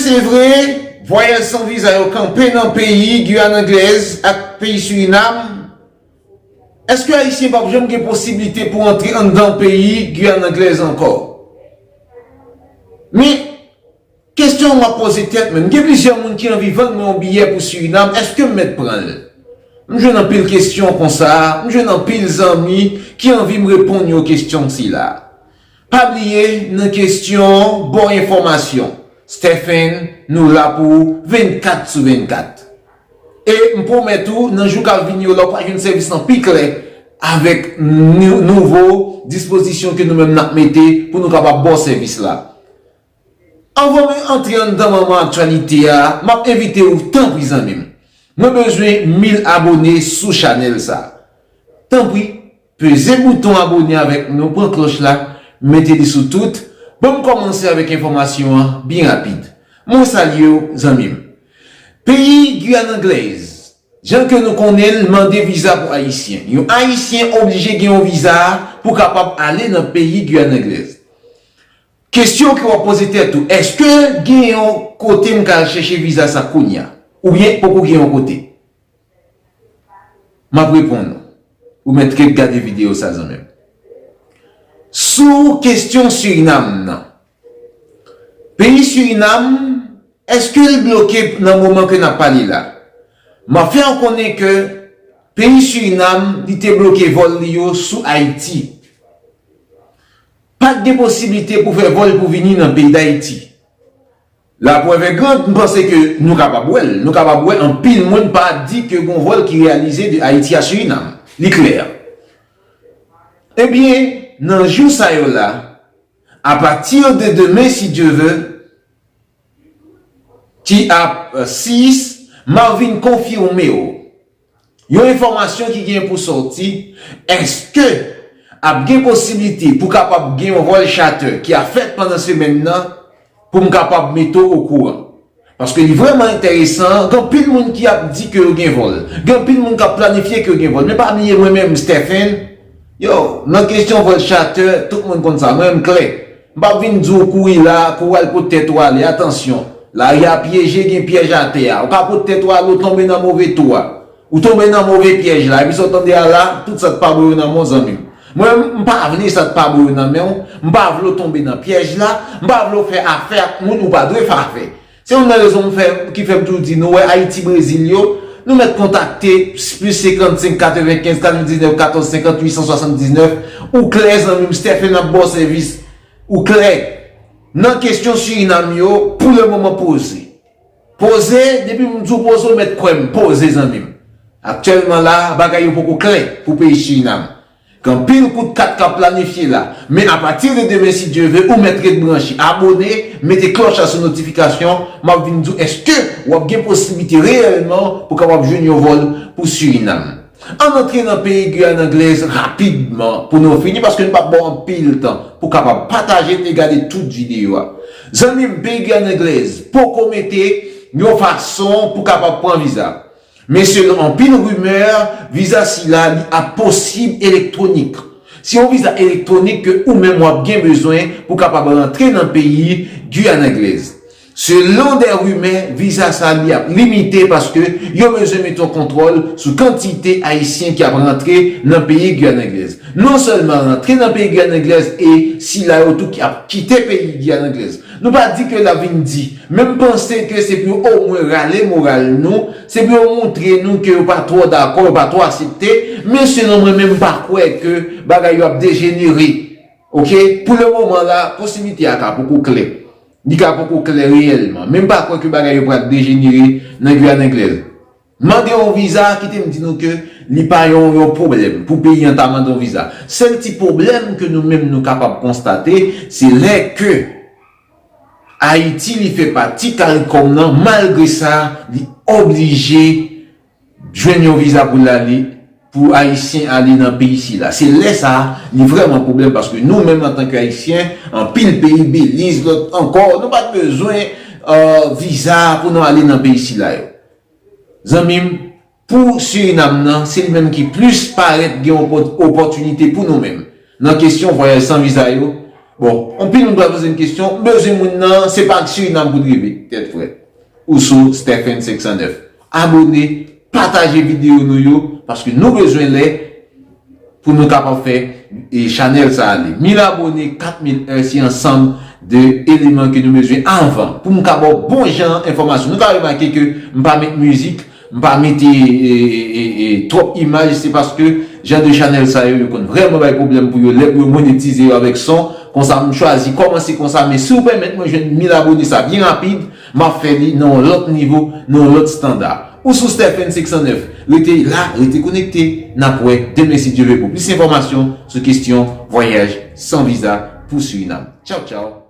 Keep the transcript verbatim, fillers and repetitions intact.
Se vre, vwayaj san viza yo kanpe nan peyi Giyàn Anglèz ak peyi Sirinam. Èske Ayisyen p ap janm gen posiblite pou antre anndan peyi Giyàn Anglèz ankò? Men, kesyon m ap poze tèt mwen, gen plizyè moun ki anvi vann mwen yon biyè pou Sirinam, èske m mèt pran l? M jwenn anpil kesyon konsa, m jwenn anpil zanmi ki anvi m reponn yo kesyon sila. Pa bliye, nan kesyon ba w enfòmasyon, Stephen, nou la pou ou vennkat sou vennkat. E m pwomèt ou, nan jou k ap vini yo, la w pral jwenn sèvis lan pi klè avèk nou- nouvo dispozisyon ke nou menm n ap mete pou nou kapab ba w sèvis la. Anvan mwen antre anndan manman aktyalite a, m ap envite w, tanpri zanmi m. Mwen bezwen mil abone sou chanèl sa. Tanpri, peze bouton abone avèk nou, pran klòch la, mete li sou tout. Ban m kòmanse avèk enfòmasyon an byen rapid. Mwen salye w, zanmi m. Peyi Giyàn Anglèz, jan ke nou konnen l, mande viza pou Ayisyen. Yon Ayisyen oblije gen yon viza pou kapab ale nan peyi Giyàn Anglèz. Kesyon ke w ap poze tèt ou, èske gen yon kote m ka al chèche viza sa kounye a? Oubyen poko gen yon kote? M ap reponn ou. Ou mèt ret gade videyo sa, zanmi m. Sou kesyon Sirinam nan, peyi Sirinam, èske l bloke nan moman ke n ap pale la? M ap fè w konnen ke peyi Sirinam, li te bloke vòl li yo sou Ayiti. Pa t gen posiblite pou fè vòl pou vini nan peyi Dayiti. Laprèv è grand, m panse ke nou kapab wè l. Nou kapab wè anpil moun pa di ke gon vòl ki reyalize de Ayiti a Sirinam. Li klè. Ebyen, nan jou sa yo la, apati de demen, si Dye vle, ki ap, euh, sis, m ap vin konfime w yon enfòmasyon ki gen pou sòti. Èske ap gen posiblite pou kapab gen yon vòl charter ki ap fèt pandan semèn nan pou m kapab mete w okouran? Paske li vrèman enteresan, gen anpil moun ki ap di ke yo gen vòl. Gen anpil moun k ap planifye ke yo gen vòl. Men pa bliye mwen menm, Stephen, yo, nan kesyon vòl charter, tout moun konn sa. Mwen menm klè. M p ap vin di w kouri la, kouri al pot tèt ou ale. Atansyon, lari a pyeje, gen pyèj atè a. Ou ka pot tèt ou ale, ou tonbe nan move tou a. Ou tonbe nan move pyèj la. Epi sa w tande a la, tout sa k pa bon yo nan men w, zanmi m. Mwen, m pa vle sa k pa bon yo nan men w. M pa vle w tonbe nan pyèj la. M pa vle w fè afè ak moun ou pa dwe fè afè. Se youn nan rezon m fè, ki fè m toujou di nou, wè, Ayiti, Brezil yo, nou mèt kontakte plis senkannsenk katrevenkenz katrevendiznèf katòz senkant uit san swasanndiznèf. Ou klè, zanmi m, Stephen ap ba w sèvis. Ou klè. Nan kesyon Sirinam yo, pou le moman, poze. Poze, depi m di w poze, w mèt kwè m, poze, zanmi m. Aktyèlman la, bagay yo poko klè pou peyi Sirinam. Gen anpil kout kat k ap planifye la. Men apati de demen, si Dye vle, ou mèt ret branche. Abone, mete klòch la sou notifikasyon. M ap vin di w èske w ap gen posiblite reyèlman pou kapab jwenn yon vòl pou Sirinam. Ann antre nan peyi Giyàn Anglèz rapidman pou nou fini, paske nou p ap ba w anpil tan pou kapab pataje e gade tout videyo a. Zanmi m, peyi Giyàn Anglèz poko mete yon fason pou kapab pran viza. Men selon anpil rimè, viza sila li ap posib elektwonik. Se yon viza elektwonik ke ou menm w ap gen bezwen pou kapab rantre nan peyi Giyàn Anglèz. Selon de rimè, viza sa li ap limite paske yo bezwen mete yon kontwòl sou kantite Ayisyen ki ap rantre nan peyi Giyàn Anglèz. Non sèlman rantre nan peyi Giyàn Anglèz e sila yo tou ki ap kite peyi Giyàn Anglèz. Nou pa di ke l ap vin di, men m panse ke se pou yo omwen rale moral nou, se pou yo montre nou ke yo pa twò dakò, yo pa twò aksepte, men selon mwen menm, m pa kwè ke bagay yo ap dejenere. Oke? Pou le moman la, posiblite a ka poko klè. Li ka poko klè reyèlman, men m pa kwè ke bagay yo pral dejenere nan Giyàn Anglèz. Mande yon viza, kite m di nou ke li pa yon, yon pwoblèm pou peyi an ta mande yon viza. Sèl ti pwoblèm ke nou menm nou kapab konstate, se lè ke Ayiti li fè pati CARICOM nan, malgre sa, li oblije jwenn yon viza pou l ale, pou Ayisyen ale nan peyi sila. Se lè sa a, li vrèman pwoblèm, paske nou menm antanke Ayisyen, anpil peyi, Beliz, lòt ankò, nou pa t bezwen, euh, viza pou nou ale nan peyi sila yo. Zanmi m, pou Sirinam nan, se li menm ki plis parèt gen opò-, opòtinite pou nou menm. Nan kesyon vwayaj san viza yo, Bon, anpil moun pral poze m kesyon, m bezwen moun nan, se pa Surinam pou l rive. Tèt frèt. Ou sou Stephen senk san nèf. Abone, pataje videyo nou yo, paske nou bezwen lè pou nou kapab fè e chanèl sa ale. Mil abone, kat mil è, se ansanm de eleman ke nou bezwen avan pou m ka ba w bon jan enfòmasyon. Nou ka remake ke m pa met mizik, m pa mete e, e, e, e, twòp imaj, se paske jan de chanèl sa yo, yo konn vrèman bay pwoblèm pou yo lè pou yo monetize yo avèk son. Konsa m chwazi kòmanse konsa, men si w pèmèt mwen jwenn mil abone sa byen rapid, m ap fè li nan yon lòt nivo, nan yon lòt estanda. Ou sou Stephen senk san nèf, rete la, rete konekte, n ap wè demen si Dye vle pou plis enfòmasyon sou kesyon vwayaj san viza pou Surinam. Tchaw tchaw.